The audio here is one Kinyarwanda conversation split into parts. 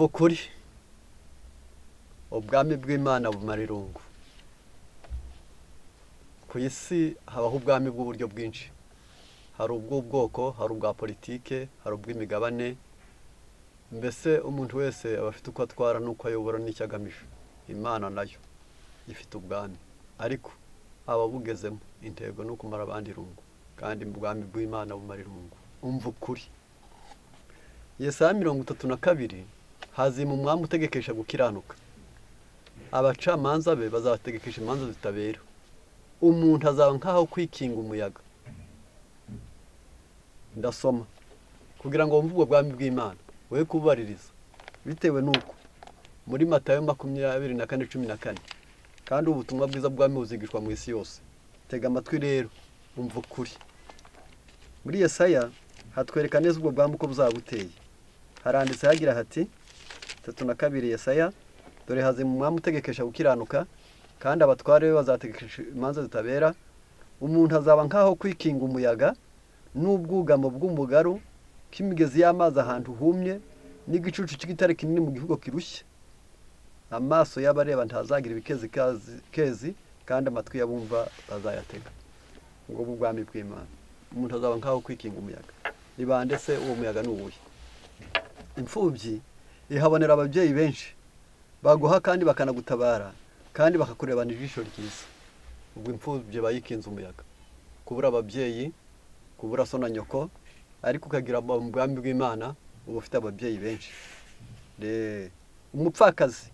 Umva ukuri, ubwami bw'Imana bumara irungu. Ku isi habaho ubwami bw'uburyo bwinshi. Hari ubw'ubwoko, hari ubwa politike, hari ubw'imigabane, mbese umuntu wese aba afite uko atwara n'uko ayobora n'icyo agamije. Imana nayo ifite ubwami, ariko ababugezemo intego ni ukumara abandi irungu, kandi ubwami bw'Imana bumara irungu. Umva ukuri. Yesaya 32 hazima umwami utegekesha gukiranuka. Abacamanza be bazabategekesha imanza zitabera. Umuntu azaba nk'aho kwikinga umuyaga. Ndasoma kugira ngo wumve ubwo bwami bw'Imana, we kubaririza bitewe n'uko muri Matayo 24:14, kandi ubutumwa bwiza bw'ubwami buzigishwa mu isi yose. Tega amatwi rero, umva ukuri. Muri Yesaya hatwereka neza ubwo bwami uko buzaba buteye. Haranditse hagira hati 32 Yesaya, dore hazima umwami utegekesha gukiranuka, kandi abatware be bazategekesha imanza zitabera. Umuntu azaba nk'aho kwikinga umuyaga n'ubwugamo bw'umugaru, k'imigezi y'amazi ahantu humye, n'igicucu cy'igitare kinini mu gihugu kirushye. Amaso y'abareba ntazagira ibikezi kezi, kandi amatwi y'abumva bazayatega. Ngo ubwami bw'Imana, umuntu azaba nk'aho kwikinga umuyaga. Ni bande se? Uwo muyaga ni uwuhe? Imfubyi ihabonera ababyeyi benshi baguha kandi bakanagutabara, kandi bakakurebana ijisho ryiza. Ubwo imfubyi bayikinze umuyaga. Kubura ababyeyi, kubura so na nyoko, ariko ukagira mu bwami bw'Imana uba ufite ababyeyi benshi. Umupfakazi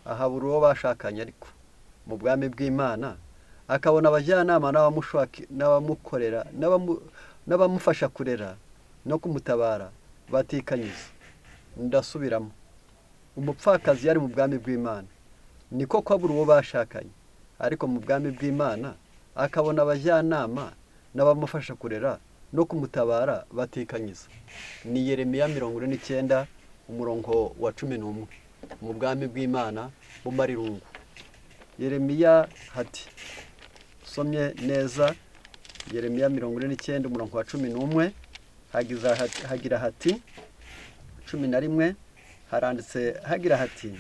ahabura uwo bashakanye, ariko mu bwami bw'Imana akabona abajyanama n'abamukorera n'abamufasha kurera no kumutabara batikanyiza. Ndasubiramo, umupfakazi yari mu bwami bw'Imana niko kwabura uwo bashakanye, ariko mu bwami bw'Imana akabona abajyanama n'abamufasha kurera no kumutabara batikanyiza. Ni Yeremiya 49 umurongo wa 11. Mu bwami bw'Imana bumara irungu. Yeremiya hati, somye neza Yeremiya 49 umurongo wa 11, hagira hati 11, haranditse hagira hati: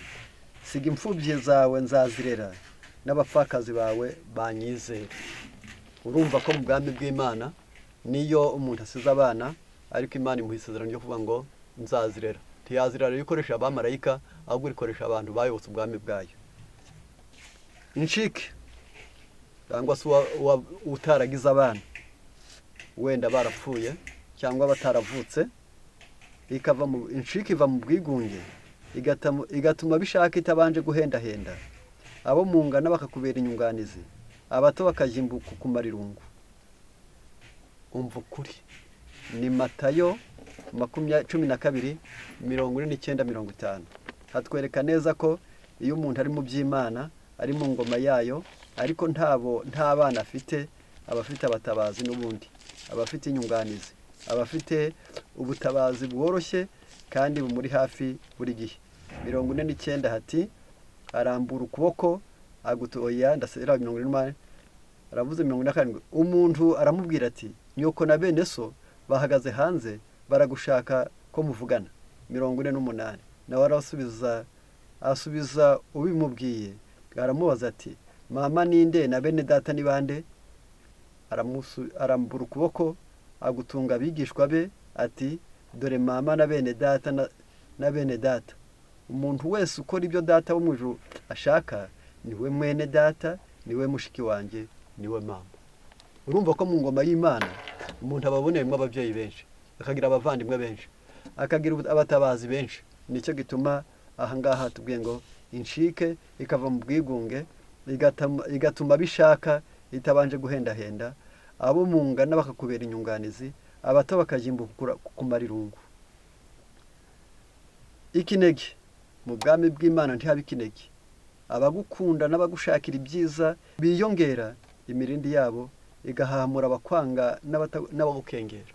siga imfubyi zawe nzazirera, n'abapfakazi bawe banyizere. Urumva ko mu bwami bw'Imana niyo umuntu asize abana, ariko Imana imuha isezerano ryo kuvuga ngo nzazirera. Ntiyazirera rero ikoresha abamarayika, ahubwo ikoresha abantu bayobotse ubwami bwayo. Incike cyangwa se utaragize abana, wenda barapfuye cyangwa bataravutse, ikava mu incike, iva mu bwigunge, igatuma bishaka itabanje guhendahenda. Abo mungana bakakubera inyunganizi, abato bakajya imbuku kumara irungu. Umva ukuri. Ni Matayo 12 49 50. Hatwereka neza ko iyo umuntu ari mu by'Imana, ari mu ngoma yayo, ariko nta bana afite, aba afite abatabazi n'ubundi, aba afite inyunganizi, aba afite ubutabazi bworoshye kandi bumuri hafi buri gihe. 49 hati arambura ukuboko agutoya. Ndasera 48, aravuze 47. Umuntu aramubwira ati: nyoko na bene so bahagaze hanze baragushaka ko muvugana. 48 nawe arasubiza, asubiza ubimubwiye, aramubaza ati: mama ninde na bene data ni bande? Arambura ukuboko agutunga abigishwa be ati: dore mama na bene data na bene data. Umuntu wese ukora ibyo data wo mu ijuru ashaka niwe mwene data, niwe mushiki wanjye, niwe mama. Urumva ko mu ngoma y'Imana umuntu aba aboneyemo ababyeyi benshi, akagira abavandimwe benshi, akagira abatabazi benshi. Nicyo gituma aha ngaha tubwiye ngo incike ikava mu bwigunge, igatuma bishaka itabanje guhendahenda, abo mungana bakakubera inyunganizi, abato bakajya kumara irungu. Ikinege mu bwami bw'Imana ntihaba ikinege. Abagukunda n'abagushakira ibyiza biyongera, imirindi yabo igahamura abakwanga n'abagukengera.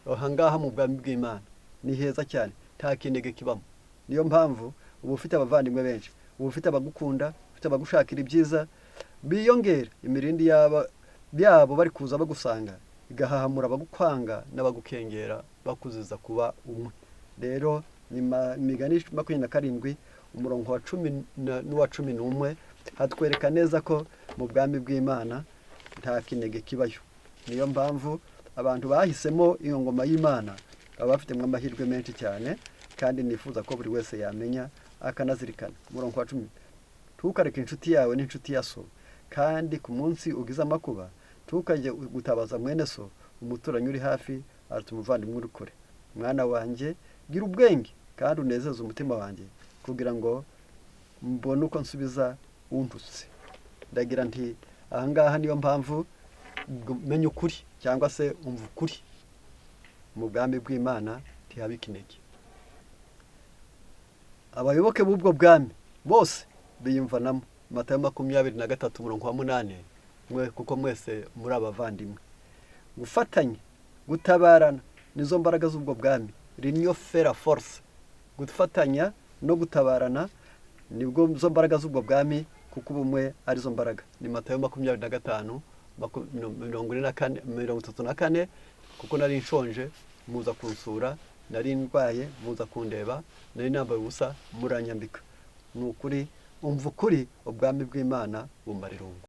Aha ngaha mu bwami bw'Imana ni heza cyane, nta kinege kibamo. Niyo mpamvu uba ufite abavandimwe benshi, uba ufite abagukunda, ufite abagushakira ibyiza biyongera, imirindi yabo bari kuza bagusanga, igahahamura abagukwanga n'abagukengera bakuziza kuba umwe. Rero Ni Imigani 27, umurongo wa 10 n'uwa 11, hatwereka neza ko mu bwami bw'Imana nta kinege kibayo. Niyo mpamvu abantu bahisemo iyo ngoma y'Imana baba bafitemo amahirwe menshi cyane, kandi nifuza ko buri wese yamenya akanazirikana. Umurongo wa 10: ntukareke inshuti yawe n'inshuti ya so, kandi ku munsi ugize amakuba ntukajye gutabaza mwene so. Umuturanyi uri hafi aruta umuvandimwe uri kure. Mwana wanjye, gira ubwenge kandi unezeze umutima wanjye, kugira ngo mbone uko nsubiza untutse. Ndagira nti ahangaha niyo mpamvu menya ukuri cyangwa se umva ukuri. Mu bwami bw'Imana ntihaba ikinege. Abayoboke b'ubwo bwami bose biyumvanamo. Matayo 23, umurongo wa 8: mwe kuko mwese muri abavandimwe. Gufatanya, gutabarana nizo mbaraga z'ubwo bwami. L'union fait la force. Gufatanya no gutabarana nibwo zo mbaraga z'ubwo bwami, kuko ubumwe arizo mbaraga. Ni Matayo 25, 44, 34: kuko nari nshonje muza kunsura, nari ndwaye muza kundeba, nari nambaye ubusa muranyambika. Ni ukuri, umva ukuri, ubwami bw'Imana bumara irungu.